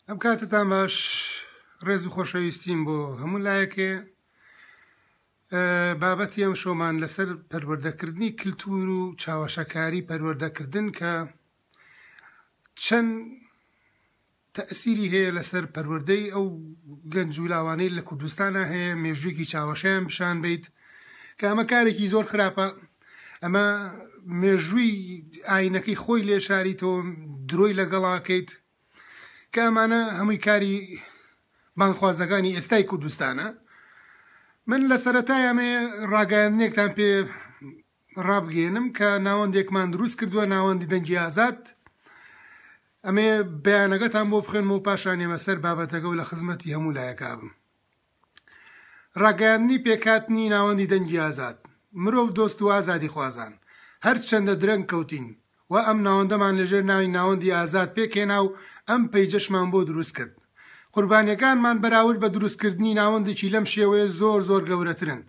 ئەم کاتتان باش ڕێز و خۆشەویستیم بۆ هەموو لایەکێ بابەتی ئەم شۆمان لەسەر پەروەردەکردنی کللتور و چاوەشەکاری پەروەردەکردن کە چەند تەئسیری هەیە لەسەر پەروەردەی ئەو گەنج و لاوانەی لە کوردستانا هەیە مێژوویەکی چاوەشەیان پیشان بەیت کە ئەمە کارێکی زۆر خراپە ئەمە مێژووی ئاینەکەی خۆی لێ شاریتەوە درۆی لەگەڵاکەیت کە ئەمانە هەمووی کاری بانگخوازەکانی ئێستای کوردستانە من لە سەرەتای ئەمێ ڕاگەیاندنێکتان پێ ڕابگەیەنم کە ناوەندێکمان دروست کردووە ناوەندی دەنگی ئازاد ئەمێ بەیانەکەتان بۆ بخوێنمەوە و پاشان ئێمە سەر بابەتەکە و لە خزمەتی هەموو لایەکا بم. ڕاگەیاندنی پێکهاتنی ناوەندی دەنگی ئازاد، مرۆڤ دۆست و ئازادیخوازان، هەرچەندە درەنگ کەوتین و ئەم ناوەندەمان لەژێر ناوی ناوەندی ئازاد پێکهێنا و ئەم پەیجەشمان بۆ دروست کرد. قوربانیەکانمان بەراورد بە دروستکردنی ناوەندێکی لەم شێوەیە زۆر زۆر گەورەترن،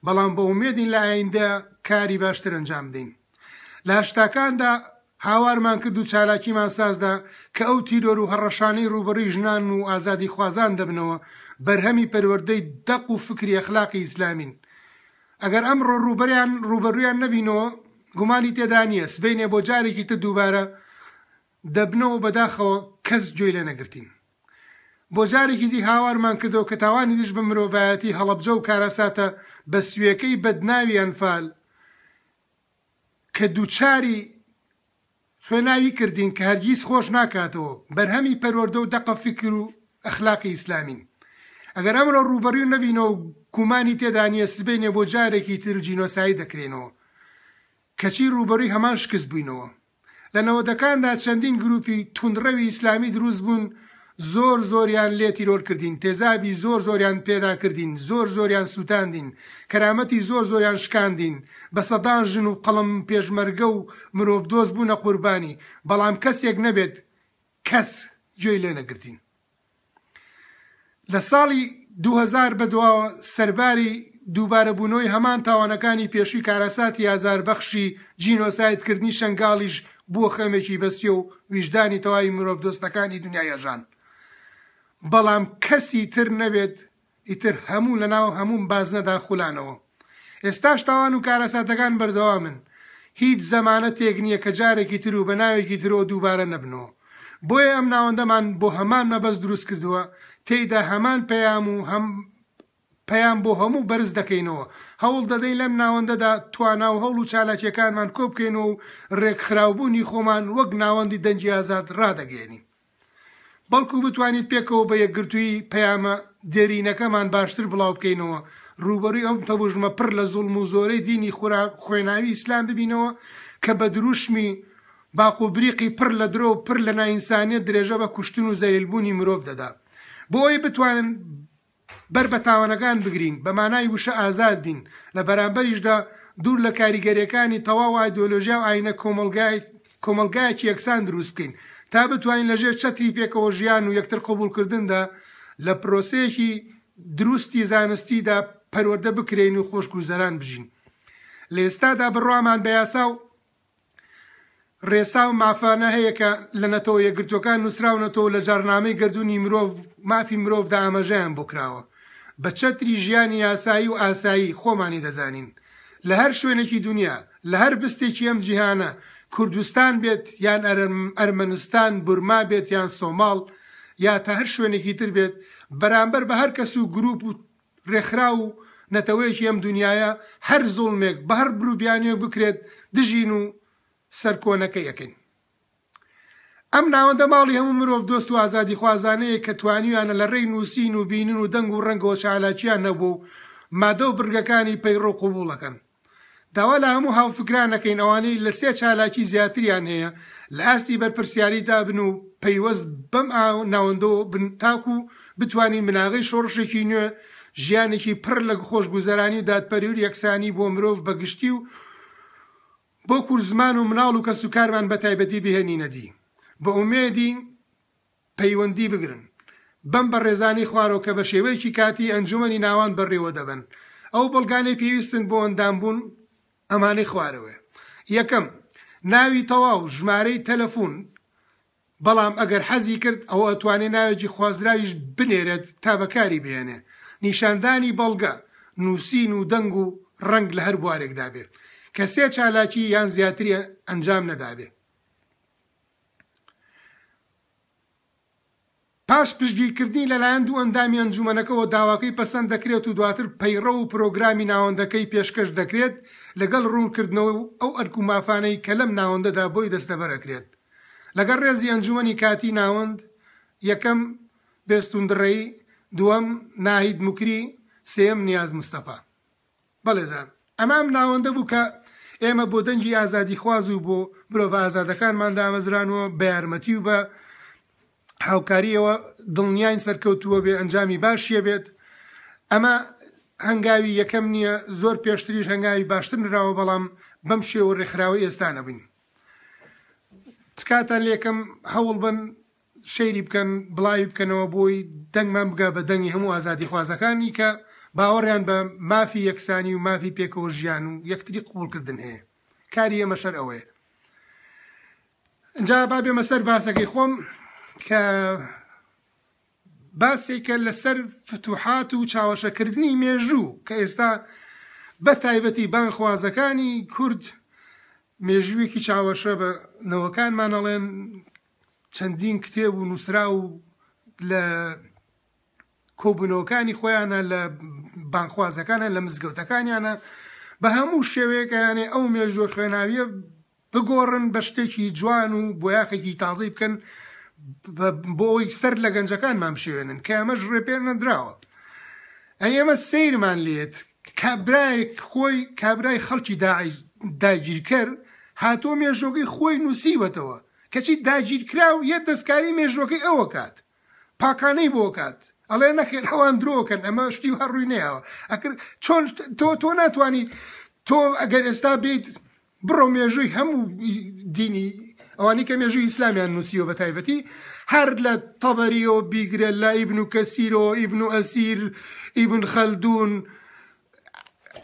بەڵام بە ئومێدین لە ئایندە کاری باشتر ئەنجام بدەین. لە هەشتاکاندا هاوارمان کرد و چالاکیمان سازدا کە ئەو تیرۆر و هەڕەشانەی ڕووبەڕووی ژنان و ئازادیخوازان دەبنەوە بەرهەمی پەروەردەی دەق و فکری ئەخلاقی ئیسلامین. ئەگەر ئەمڕۆ ڕووبەریان ڕووبەروویان نەبینەوە گومانی تێدا نییە سبەینێ بۆ جارێکی تر دووبارە دەبنەوە بەداخەوە کەس گوێی لێ نەگرتین. بۆ جارێکی دی هاوارمان کردەوە کە تاوانی دژ بە مرۆڤایەتی هەڵەبجە و کارەساتە بەسوێکەی بەدناوی ئەنفال کە دووچاری خوێناوی کردین کە هەرگیز خۆش ناکاتەوە، بەرهەمی پەروەردە و دەقە فیکر و ئەخلاقی ئیسلامین. ئەگەر ئەمڕۆ ڕووبەڕوو نەبینەوە و گومانی تێدا نییە سبەینێ بۆ جارێکی تر جینۆساید دەکرێنەوە. کەچی ڕووبەڕووی هەمان شکست بووینەوە. لە نەوەدەکاندا چەندین گروپی توندڕەوی ئیسلامی دروست بوون زۆر زۆریان لێ تیرۆر کردین تێزابی زۆر زۆریان پێدا کردین زۆر زۆریان سوتاندین کەرامەتی زۆر زۆریان شکاندین بە سەدان ژن و قەڵەم پێشمەرگە و مرۆڤ دۆست بوونە قوربانی بەڵام کەسێک نەبێت کەس گوێی لێ نەگرتین. لە ساڵی 2000 بەدواوە سەرباری دووبارەبوونەوەی هەمان تاوانەکانی پێشووی کارەساتی ئازاربەخشی جینۆسایدکردنی شەنگاڵیش بووە خەمێکی بەسیۆ و ویژدانی تەواوی مرۆڤدۆستەکانی دنیای هەژاند. بەڵام کەسی تر نەبێت ئیتر هەموو لەناو هەموو بازنەدا خولانەوە. ئێستاش تاوان و کارەساتەکان بەردەوامن. هیچ زەمانەتێک نییە کە جارێکی تر و بە ناوێکی ترەوە دووبارە نەبنەوە. بۆیە ئەم ناوەندەمان بۆ هەمان مەبەست دروست کردووە، تێیدا هەمان پەیام و هەم پەیام بۆ هەموو بەرز دەکەینەوە. هەوڵ دەدەین لەم ناوەندەدا توانا و هەوڵ و چالاکییەکانمان کۆبکەینەوە و رێکخراوبوونی خۆمان وەک ناوەندی دەنگی ئازاد رادەگەیەنین. بەڵکو بتوانین پێکەوە بە یەکگرتوویی پەیامە دێرینەکەمان باشتر بڵاو بکەینەوە، ڕووبەڕووی ئەم تەوژمە پڕ لە زوڵم و زۆرەی دینی خوێناوی ئیسلام ببینەوە کە بە دروشمی باق و بریقی پڕ لە درۆ و پڕ لە نائینسانیەت درێژە بە کوشتن و زەلیلبوونی مرۆڤ دەدا. بۆ ئەوەی بتوانن بەر بە تاوانەکان بگرین، بە مانای وشە ئازاد بین، لە بەرامبەریشدا دوور لە کاریگەرییەکانی تەواو ئایدۆلۆژیا و ئاینە کۆمەڵگایەکی یەکسان دروست بکەین، تا بتوانین لە ژێر چەتری پێکەوە ژیان و یەکتر قبوڵکردندا لە پرۆسەیەکی دروستی زانستیدا پەروەردە بکرێین و خۆشگوزەران بژین. لە ئێستادا بڕوامان بە یاسا و ڕێسا و مافانە هەیە کە لە نەتەوە یەکگرتووەکان نووسراونەتەوە و لە جاڕنامەی گەردوونی مرۆڤ مافی مرۆڤدا ئاماژەیان بۆ کراوە. بە چەتری ژیانی یاسایی و ئاسایی خۆمانی دەزانین. لە هەر شوێنێکی دونیا، لە هەر بستێکی ئەم جیهانە، کوردستان بێت یان ئەرمەنستان، بورما بێت یان سۆماڵ یا تا هەر شوێنێکی تر بێت، بەرامبەر بە هەر کەس و گروپ و ڕێکخراو و نەتەوەیەکی ئەم دونیایە هەر زوڵمێک بە هەر بروبیانوێک بکرێت دژین و سەرکۆنەکەی ئەکەین. ئەم ناوەندە ماڵی هەموو مرۆڤ دۆست و ئازادیخوازانەیە کە توانیویانە لە ڕێی نووسین و بینین و دەنگ و ڕەنگەوە چالاکییان هەبووە و مادە و بڕگەکانی پەیڕەو قبووڵ ئەکەن. داوا لە هەموو هاوفکران ئەکەین ئەوانەی لە سێ چالاکی زیاتریان هەیە لە ئاستی بەرپرسیاریدا بن و پەیوەست بەم ناوەندەوە بن تاکو بتوانین بناغەی شۆڕشێکی نوێ ژیانێکی پڕ لە خۆشگوزەرانی و دادپەروری و یەکسانی بۆ مرۆڤ بە گشتی و بۆ کوردزمان و مناڵ و کەسوکارمان بە تایبەتی بهێنینە دی. بە ئومێدین پەیوەندی بگرن بەم بەڕێزانەی خوارەوە کە بە شێوەیەکی کاتی ئەنجومەنی ناوەند بەڕێوە دەبەن. ئەو بەڵگانەی پێویستن بۆ ئەندامبوون ئەمانەی خوارەوەیە. یەکەم، ناوی تەواو، ژمارەی تەلەفون. بەڵام ئەگەر حەزی کرد ئەوە ئەتوانێ ناوێکی خوازراویش بنێرێت تا بەکاری بهێنێ. نیشاندانی بەڵگە، نووسین و دەنگ و ڕەنگ لە هەر بوارێکدا بێ کە سێ چالاکی یان زیاتری ئەنجام نەدابێ. پاش پشتگیرکردنی لەلایەن دوو ئەندامی ئەنجومەنەکەوە داواکەی پەسەند دەکرێت و دواتر پەیڕەو و پرۆگرامی ناوەندەکەی پێشکەش دەکرێت لەگەڵ ڕوونکردنەوەی ئەو ئەرک و مافانەی کە لەم ناوەندەدا بۆی دەستەبەر ئەکرێت لەگەڵ ڕێزی ئەنجومەنی کاتی ناوەند یەکەم، بێستون دڕێی، دووەم، ناهید موکری، سێیەم، نیاز مستەفا. بەڵێ جان ئەمە ئەم ناوەندە بوو کە ئێمە بۆ دەنگی ئازادیخواز و بۆ مرۆڤە ئازادەکانمان دامەزرانوە بە یارمەتی و بە هاوکاریەوە دڵنیاین سەرکەوتووە بێ ئەنجامی باشیە بێت ئەمە هەنگاوی یەکەم نییە زۆر پێشتریش هەنگاوی باشتر نراوە بەڵام بەم شێوە ڕێکخراوەی ئێستا نەبووین تکاتان لێکەم هەوڵ بن شەیری بکەن بڵاوی بکەنەوە بۆی دەنگمان بگا بە دەنگی هەموو ئازادیخوازەکانی کە باوەڕیان بە مافی یەکسانی و مافی پێکەوە ژیان و یەکتری قبوڵکردن هەیە کاری ئێمەش هەر ئەوەیە ئینجا با بێمە سەر باسەکەی خۆم کە باسێکە لەسەر فتوحات و چاوەشەکردنی مێژوو کە ئێستا بە تایبەتی بانگخوازەکانی کورد مێژوویەکی چاوەشە بە نەوەکانمان ئەڵێن چەندین کتێب و نووسراو لە کۆبوونەوەکانی خۆیانە لە بانگخوازەکانە لە مزگەوتەکانیانە بە هەموو شێوەیەک ئەیانێ ئەو مێژووە خوێناویە بگۆڕن بە شتێکی جوان و بۆیاخێکی تازەی بکەن بۆ ئەوەی سەر لە گەنجەکانمان بشێوێنن کە ئەمەش ڕێپێ نەدراوە ئەی ئێمە سەیرمان لێت کابرایەک خۆی کابرای خەڵکی داگیرکەر هاتۆ مێژۆگەی خۆی نووسیوەتەوە کەچی داگیرکراو یەت دەستکاری مێژوەکەی ئەوە کات پاکانەی بۆ کات ئەڵێ نەخێر ئەوان درۆکەن ئەمە شتی هەر ڕووی نەیاوە ئەکرد چۆن تۆ تۆ ناتوانی تۆ ئەگەر ئێستا بیت بڕۆ مێژووی هەموو دینی ئەوانی کە مێژووی ئیسلامیان نووسیوە بە تایبەتی هەر لە تەبەریەوە بیگرە لە ئیبن و کەسیرەوە ئیبن و ئەسیر ئیبن خەلدون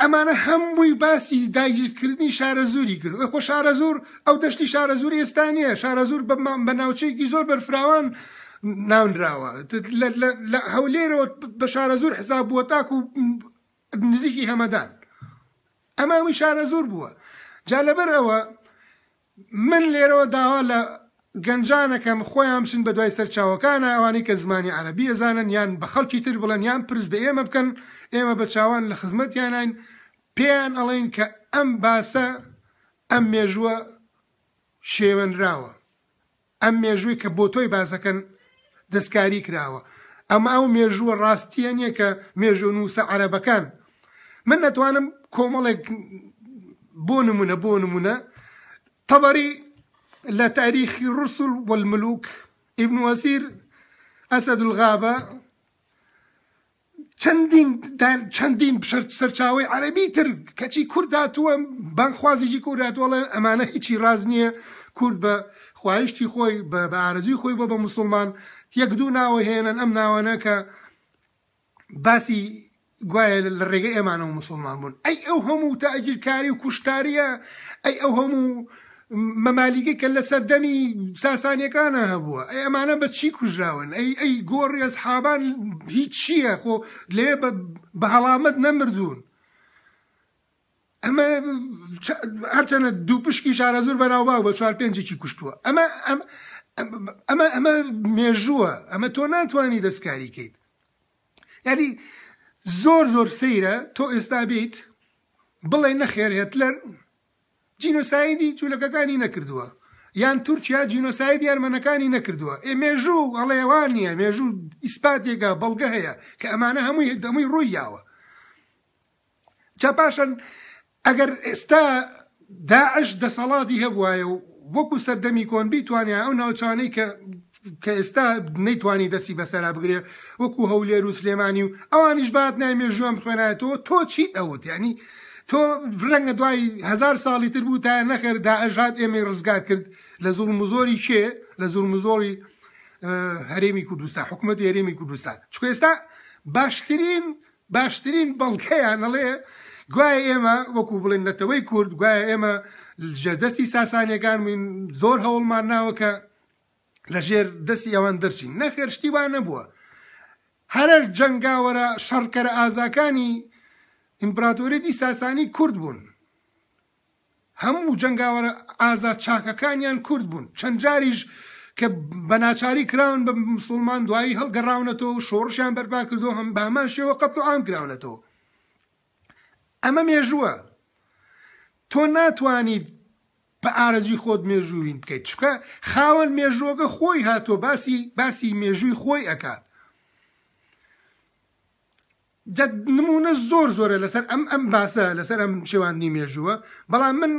ئەمانە هەمووی باسی داگیرکردنی شارەزووری کرد ئەی خۆ شارەزوور ئەو دەشتی شارەزوور ئێستا نییە شارەزوور بە ناوچەیەکی زۆر بەرفراوان ناونراوە لە هەولێرەوە بە شارەزوور حساب بووە تاکو نزیکی هەمەدان ئەمە هەمووی شارەزوور بووە جا لەبەر ئەوە من لێرەوە داوا لە گەنجانەکەم خۆیان بچن بە دوای سەرچاوەکانە ئەوانەی کە زمانی عەرەبی ئەزانن یان بە خەڵکی تر بڵێن یان پرس بە ئێمە بکەن ئێمە بە چاوان لە خزمەتیانین پێیان ئەڵێین کە ئەم باسە ئەم مێژووە شێوێنراوە ئەم مێژووی کە بۆ تۆی باسەکەن دەستکاری کراوە ئەمە ئەو مێژووە ڕاستیە نیە کە مێژوونووسە عەرەبەکان من ئەتوانم کۆمەڵێک بۆ نمونە بۆ نمونە تەبەری لە تاریخی ڕسول والملوک ابن وەسیر ئەسەد الغابە چەندین چەندین سەرچاوەی عەرەبی تر کەچی کورد هاتووە بانگخوازێکی کورد هاتووە ئەڵێ ئەمانە هیچی ڕاست نییە کورد بە خوایشتی خۆی بە بە ئارەزووی خۆی بۆ بە موسڵمان یەک دوو ناوە هێنن ئەم ناوانە کە باسی گوایە لە ڕێگەی ئێمانەوە موسڵمان بوون ئەی ئەو هەموو تاگیرکاری و کوشتاریە ئەی ئەو هەموو مەمالیکەی کە لە سەردەمی ساسانیەکانا هەبووە ئەی ئەمانە بە چی کوژراون ئەی ئەی گۆڕی ئەسحابان هیچ چییە خۆ لەوێ بە هەڵامەت نەمردوون ئەمە هەرچەنە دوو پشکی شارەزوور بەناوباو بە چوار پێنجێکی کوشتووە ئەمە ئەمە ئەمە مێژووە ئەمە تۆ ناتوانانی دەستکاری کەیت یعنی زۆر زۆر سەیرە تۆ ئێستا بیت بڵێ نەخێر هێتلەر جینۆسایدی جولەکەکانی نەکردووە یان تورکیا جینۆسایدی ئەرمەنەکانی نەکردووە ئێ مێژوو ئەڵێ وا نییە مێژوو ئیسپاتێکە بەڵگە هەیە کە ئەمانە هەمووی هەمووی ڕووی یاوە جا پاشان ئەگەر ئێستا داعش دەسەڵاتی هەبوایە و وەکو سەردەمی کۆن بیتوانیا ئەو ناوچانەی کە کە ئێستا نەیتوانی دەستی بەسەرا بگرێ وەکو هەولێر و سلێمانی و ئەوانیش بات نای مێژوویان بخوێنایەتەوە تۆ چیت ئەوت یعنی تۆ ڕەنگە دوای هەزار ساڵی تر بوو تا نەخێر داعش هات ئێمەی ڕزگار کرد لە زوڵم و زۆری کێ لە زوڵم و زۆری هەرێمی کوردستان حکوومەتی هەرێمی کوردستان چکە ئێستا باشترین باشترین بەڵگەیان ئەڵێ گوایە ئێمە وەکو بڵێن نەتەوەی کورد گوایە ئێمە ژێردەستی ساسانیەکان بووین زۆر هەوڵمان ناوە کە. لە ژێر دەستی ئەوان دەرچین نەخێر شتی وا نەبووە هەرە جەنگاوەرە شەڕکەرە ئازاکانی ئیمپراتۆریەتی ساسانی کورد بوون هەموو جەنگاوەرە ئازا چاکەکانیان کورد بوون، چەند جاریش کە بە ناچاری کراون بە مسوڵمان دوایی هەڵگەڕاونەتەوە و شۆڕشیان بەرپا کردووە هەم بە هەمان شێوە قەتڵ و عام کراونەتەوە. ئەمە مێژووە. تۆ ناتوانیت بە ئارەزووی خۆت مێژووین بکەیت چونکە خاوەن مێژووەکە خۆی هاتووە باسی باسی مێژووی خۆی ئەکات. جا نموونە زۆر زۆرە لەسەر ئەم ئەم باسە لەسەر ئەم شێواندنی مێژووە بەڵام من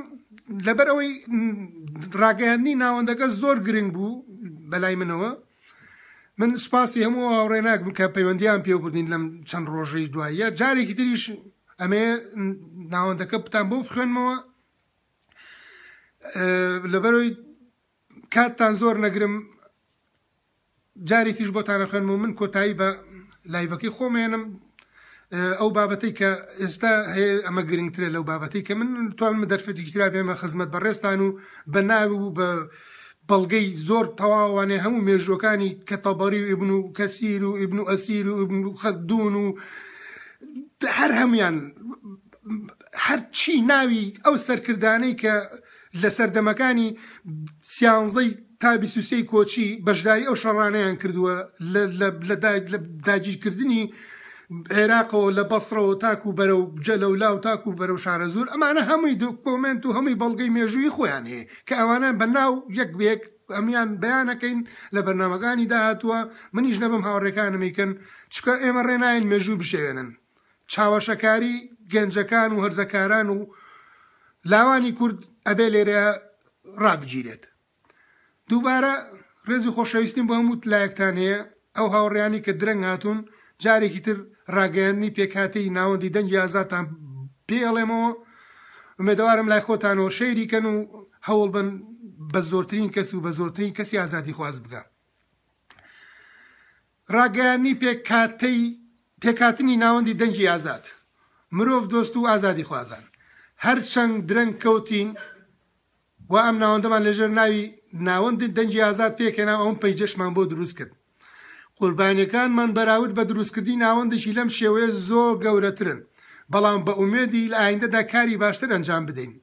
لەبەر ئەوەی ڕاگەیاندنی ناوەندەکە زۆر گرنگ بوو بەلای منەوە من سوپاسی هەموو هاوڕێ ناکەم کە پەیوەندیان پێوەکردین لەم چەند ڕۆژەی دواییە جارێکی تریش ئەمێ ناوەندەکە بتان بۆ بخوێنمەوە لەبەرەوەی کاتتان زۆر نەگرم جارێکیش بۆتان ئەخوێنم و من کۆتایی بە لایڤەکەی خۆم هێنم ئەو بابەتەی کە ئێستا هەیە ئەمە گرنگترە لەو بابەتەی کە من توانم دەرفەتێکی ترا بێمە خزمەت بەڕێزتان و بە ناو و بە بەڵگەی زۆر تەواوانێ هەموو مێژوەکانی کە تەبەری و ئیبن و کەسیر و ئیبن و ئەسیر و ئیبن و خەلدون و هەر هەمویان هەرچی ناوی ئەو سەرکردانەی کە لە سەردەمەکانی سیانزەی تا 23 کۆچی بەشداری ئەو شەڕانەیان کردووە لە داگیرکردنی عێراقەوە لە بەسرەوە تاکو بەرەو جەلەولا و تاکو بەرەو شارەزوور ئەمانە هەمووی دۆکۆمێنت و هەمووی بەڵگەی مێژووی خۆیان هەیە کە ئەوانە بە ناو یەک بە یەک هەموویان بەیانەکەین لە بەرنامەکانی داهاتووە منیش نەبم هاوڕێکانم ئەیکەن چونکە ئێمە ڕێ نایەین مێژوو بشێوێنن چاوەشەکاری گەنجەکان و هەرزەکاران و لاوانی کورد ئەبێ لێرە ڕابگیرێت. دووبارە ڕێز و خۆشەویستیم بۆ هەموو لایەکتان هەیە، ئەو هاوڕێیانەی کە درەنگ هاتوون جارێکی تر ڕاگەیاندنی پێکهاتەی ناوەندی دەنگی ئازادتان پێ ئەڵێمەوە، ئومێدەوارم لای خۆتانەوە شەیری کەن و هەوڵبەن بە زۆرترین کەس و بە زۆرترین کەسی ئازادیخواز بگا. ڕاگەیاندنی پێکهاتەی پێکهاتنی ناوەندی دەنگی ئازاد، مرۆڤ دۆست و ئازادیخوازان، هەرچەند درەنگ کەوتین و ئەم ناوەندەمان لەژێر ناوی ناوەندی دەنگی ئازاد پێکهێنا و ئەم پەیجەشمان بۆ دروست کرد. قوربانیەکانمان بەراورد بە دروستکردنی ناوەندێکی لەم شێوەیە زۆر گەورەترن، بەڵام بە ئومێدی لە ئایندەدا کاری باشتر ئەنجام بدەین.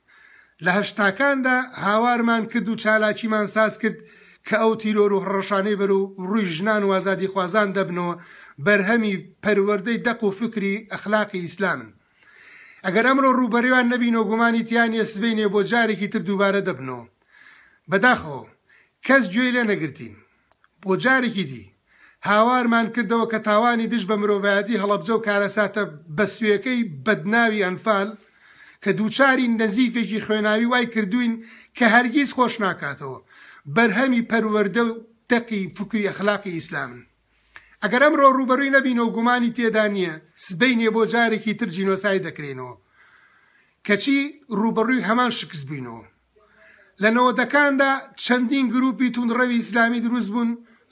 لە هەشتاکاندا هاوارمان کرد و چالاکیمان ساز کرد کە ئەو تیرۆر و هەڕەشانەی بەرەو ڕووی ژنان و ئازادیخوازان دەبنەوە بەرهەمی پەروەردەی دەق و فکری ئەخلاقی ئیسلامن. ئەگەر ئەمڕۆ ڕووبەرویان نەبینەوە گومانی تیا نیە سبەینێ بۆ جارێکی تر دووبارە دەبنەوە. بەداخەوە کەس گوێی لێ نەگرتین. بۆ جارێکی دی هاوارمان کردەوە کە تاوانی دژ بە مرۆڤایەتی هەڵەبجە و کارەساتە بەسوێکەی بەدناوی ئەنفال کە دووچاری نەزیفێکی خوێناوی وای کردووین کە هەرگیز خۆش ناکاتەوە بەرهەمی پەروەردە و دەقی فکری ئەخلاقی ئیسلامن. ئەگەر ئەمڕۆ ڕووبەرووی نەبینەوە گومانی تێدا نییە سبەینێ بۆ جارێکی تر جینۆساید دەکرێینەوە کەچی ڕووبەڕووی هەمان شکست بووینەوە. لە نەوەدەکاندا چەندین گروپی توندڕەوی ئیسلامی دروست بوون،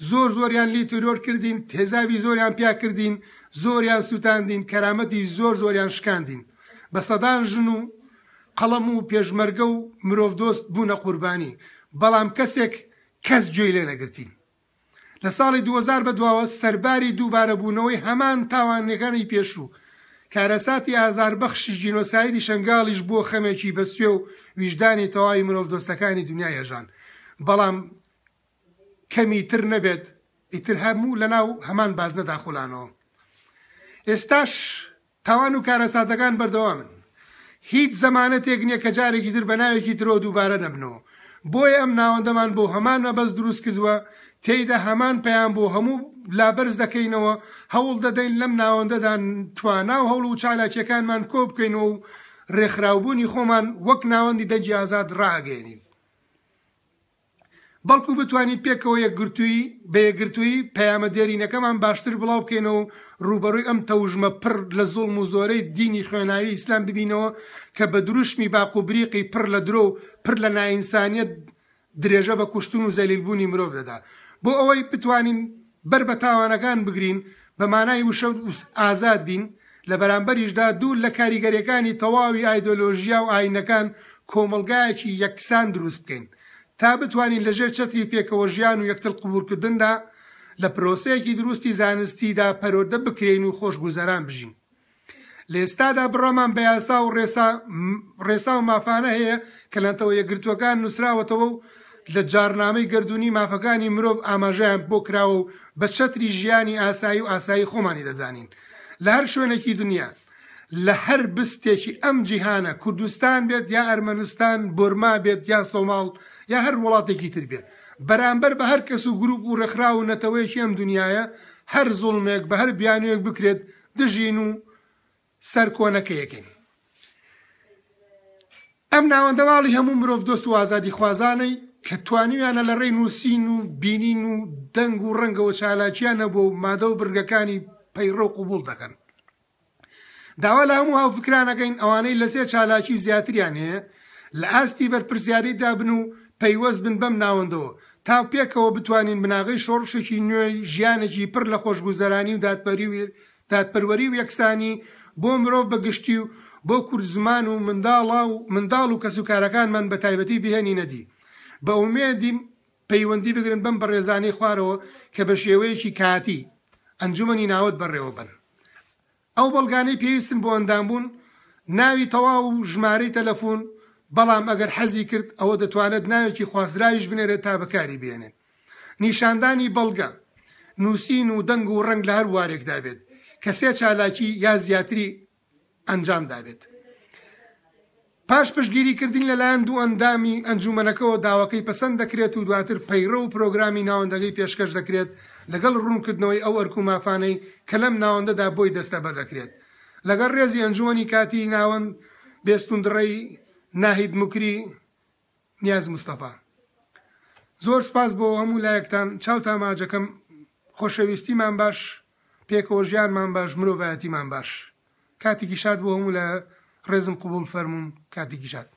زۆر زۆریان لی تیرۆر کردین، تێزابی زۆریان پیا کردین، زۆریان سوتاندین، کەرامەتی زۆر زۆریان شکاندین. بە سەدان ژن و قەڵەم و پێشمەرگە و مرۆڤدۆست بوونە قوربانی، بەڵام کەسێک کەس گوێی لێ نەگرتین. لە ساڵی 2000 بەدواوە سەرباری دووبارەبوونەوەی هەمان تاوانەکانی پێشوو، کارەساتی ئازاربەخشی جینۆسایدی شەنگاڵیش بووە خەمێکی بەسوێ و ویژدانی تەواوی مرۆڤدۆستەکانی دونیای هەژان. بەڵام کەمی تر نەبێت ئیتر هەموو لەناو هەمان بازنەدا خولانەوە. ئێستاش تاوان و کارەساتەکان بەردەوامن. هیچ زەمانەتێک نیە کە جارێکی تر بە ناوێکی ترەوە دووبارە نەبنەوە. بۆیە ئەم ناوەندەمان بۆ هەمان مەبەست دروست کردوە، تێیدا هەمان پەیام بۆ هەموو لا بەرز دەکەینەوە، هەوڵ دەدەین لەم ناوەندەدا توانا و هەوڵ و چالاکیەکانمان کۆ بکەینەوە و رێکخراوبوونی خۆمان وەک ناوەندی دەنگی ئازاد رائەگەیەنین. بەڵکو بتوانین پێکەوە یەکگرتوویی بە یەکگرتوویی پەیامە دێرینەکەمان باشتر بڵاو بکەینەوە و ڕووبەڕووی ئەم تەوژمە پڕ لە زوڵم و زۆرەی دینی خوێناوی ئیسلام ببینەوە کە بە دروشمی باق و بریقی پڕ لە درۆ و پڕ لە نائینسانیەت درێژە بە کوشتن و زەلیلبوونی مرۆڤ دەدا بۆ ئەوەی بتوانین بەر بە تاوانەکان بگرین بە مانای وشە ئازاد بین لە بەرامبەریشدا دوور لە کاریگەریەکانی تەواوی ئایدۆلۆژیا و ئاینەکان کۆمەڵگایەکی یەکسان دروست بکەین. تا بتوانین لە ژێر چەتری پێکەوەژیان و یەکتر قبوڵکردندا لە پرۆسەیەکی دروستی زانستیدا پەروەردە بکرێین و خۆشگوزەران بژین. لە ئێستادا بڕوامان بە یاسا و ڕێسا ڕێسا و مافانە هەیە کە لە نەتەوە یەکگرتووەکان نووسراوەتەوە و لە جاڕنامەی گەردوونی مافەکانی مرۆڤ ئاماژەیان بۆ کراوە و بە چەتری ژیانی ئاسایی و ئاسایی خۆمانی دەزانین لە هەر شوێنێکی دنیا لە هەر بستێکی ئەم جیهانە کوردستان بێت یا ئەرمەنستان بۆرما بێت یا سۆماڵ یا هەر وڵاتێکی تر بێت بەرامبەر بە هەر کەس و گروپ و ڕێکخراو و نەتەوەیەکی ئەم دنیایە هەر زوڵمێک بە هەر بیانوویەک بکرێت دژین و سەرکۆنەکەیەکەین. ئەم ناوەندە ماڵی هەموو مرۆڤدۆست و ئازادیخوازانەی کە توانیویانە لە ڕێی نووسین و بینین و دەنگ و ڕەنگەوە چالاکییان هەبووە و مادە و بڕگەکانی پەیڕەو قبووڵ دەکەن. داوا لە هەموو هاوفکران ئەکەین ئەوانەی لە سێ چالاکی و زیاتریان هەیە لە ئاستی بەرپرسیاریدا بن و پەیوەست بن بەم ناوەندەوە تا پێکەوە بتوانین بناغەی شۆڕشێکی نوێی ژیانێکی پڕ لە خۆشگوزەرانی و دادپەروەری و یەکسانی بۆ مرۆڤ بە گشتی و بۆ کوردزمان و منداڵ و کەسوکارەکانمان بە تایبەتی بهێنینە دی. بە ئومێدیم پەیوەندی بگرن بەم بەڕێزانەی خوارەوە کە بە شێوەیەکی کاتی ئەنجومەنی ناوەد بەڕێوەبەن. ئەو بەڵگانەی پێویستن بۆ ئەندامبوون، ناوی تەواو و ژمارەی تەلەفون، بەڵام ئەگەر حەزی کرد ئەوە دەتوانێت ناوێکی خوازراویش بنێرێت تا بەکاری بهێنێت. نیشاندانی بەڵگە، نووسین و دەنگ و ڕەنگ لە هەر بوارێکدا بێت کە سێ چالاکی یا زیاتری ئەنجام دابێت. پاش پشتگیری کردنی لەلایەن دوو ئەندامی ئەنجومەنەکەوە داواکەی پەسەند دەکرێت و دواتر پەیڕەو و پرۆگرامی ناوەندەکەی پێشکەش دەکرێت لەگەڵ ڕوونکردنەوەی ئەو ئەرک و مافانەی کە لەم ناوەندەدا بۆی دەستەبەر دەکرێت. لەگەڵ ڕێزی ئەنجومەنی کاتیی ناوەند، بێستون دڕەیی، ناهید موکری، نیاز مستەفا. زۆر سپاس بۆ هەموو لایەکتان چاوتان ماجەکەم خۆشەویستیمان باش پێکەوە ژیانمان باش مرۆڤایەتیمان باش کاتێکی شاد بۆ هەموو لایە ڕێزم قبوڵ فەرموون کاتێکی شاد.